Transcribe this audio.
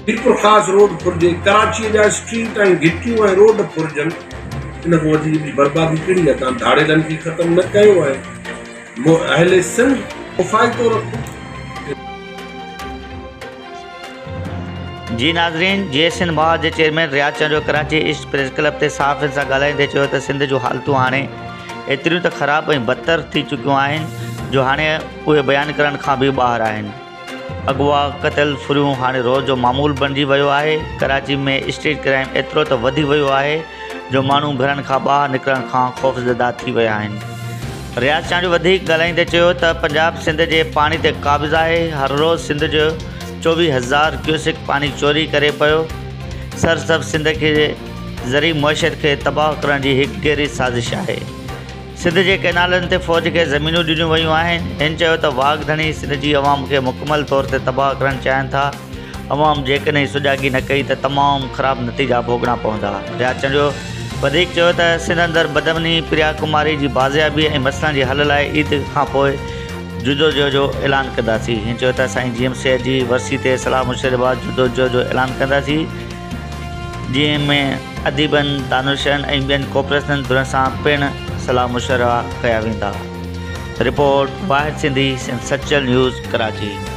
Mirpurkhas road ڦرجي، ڪراچيء جا اسٽريٽ ۽ گهٽيون ۽ روڊ ڦرجن، ان کان وڌيڪ ٻي بربادي ڪهڙي آهي؟ توهان ڌاڙيلن کي ختم نه ڪيو ۽ اهل سنڌ مفاهتو رکو. جي ناظرين جيئي سنڌ محاذ جي chairman Riaz Chandio Karachi east press club تي صحافين سان ڳالهائيندي چيو ته سنڌ جون حالتون هاڻي ايتريون ته خراب ۽ بدتر ٿي چڪيون آهن جو هاڻي اهي بيان ڪرڻ کان به ٻاهر آهن. اغوا، قتل، ڦريون هاڻي روز جو معمول بڻجي ويو آهي. ڪراچي ۾ اسٽريٽ ڪرائيم ايترو ته وڌي ويو آهي جو ماڻهو گهرن کان ٻاهر نڪرڻ کان خوفزده ٿي ويا آهن. رياض چانڊيو وڌيڪ ڳالهائيندي چيو ته پنجاب سنڌ جي پاڻي تي قابض آهي، هر روز سنڌ جو 24 هزار ڪيوسڪ پاڻي چوري ڪري پيو، سرسبز سنڌ کي زرعي معيشت کي تباهه ڪرڻ جي هڪ گهري سازش آهي. سنڌ جي ڪئنالن تي فوج کي زمينون ڏنيون ويون آهن. هن چيو ته واڳ ڌڻي سنڌ جي عوام کي مڪمل طور تي تباهه ڪرڻ چاهين ٿا، عوام جيڪڏهن سجاڳي نه ڪئي ته تمام خراب نتيجا ڀوڳڻا پوندا. رياض چانڊيو وڌيڪ چيو ته سنڌ اندر بدامني، پريا ڪماري جي بازيابي ۽ مسئلن جي حل لاء عيد کانپوء جدوجهد جو اعلان ڪنداسين. هن چيو ته سائين جي ايم سيد جي ورسي تي صلاح مشوري بعد جدوجهد جو اعلان ڪنداسين. جنهن ۾ اديبن، دانشورن ۽ ٻين ڪوپريشن ڌرين سان پڻ صلاح مشورا ڪيا ويندا. رپورٽ، واحد سنڌي، سنڌ سچل نيوز، ڪراچي.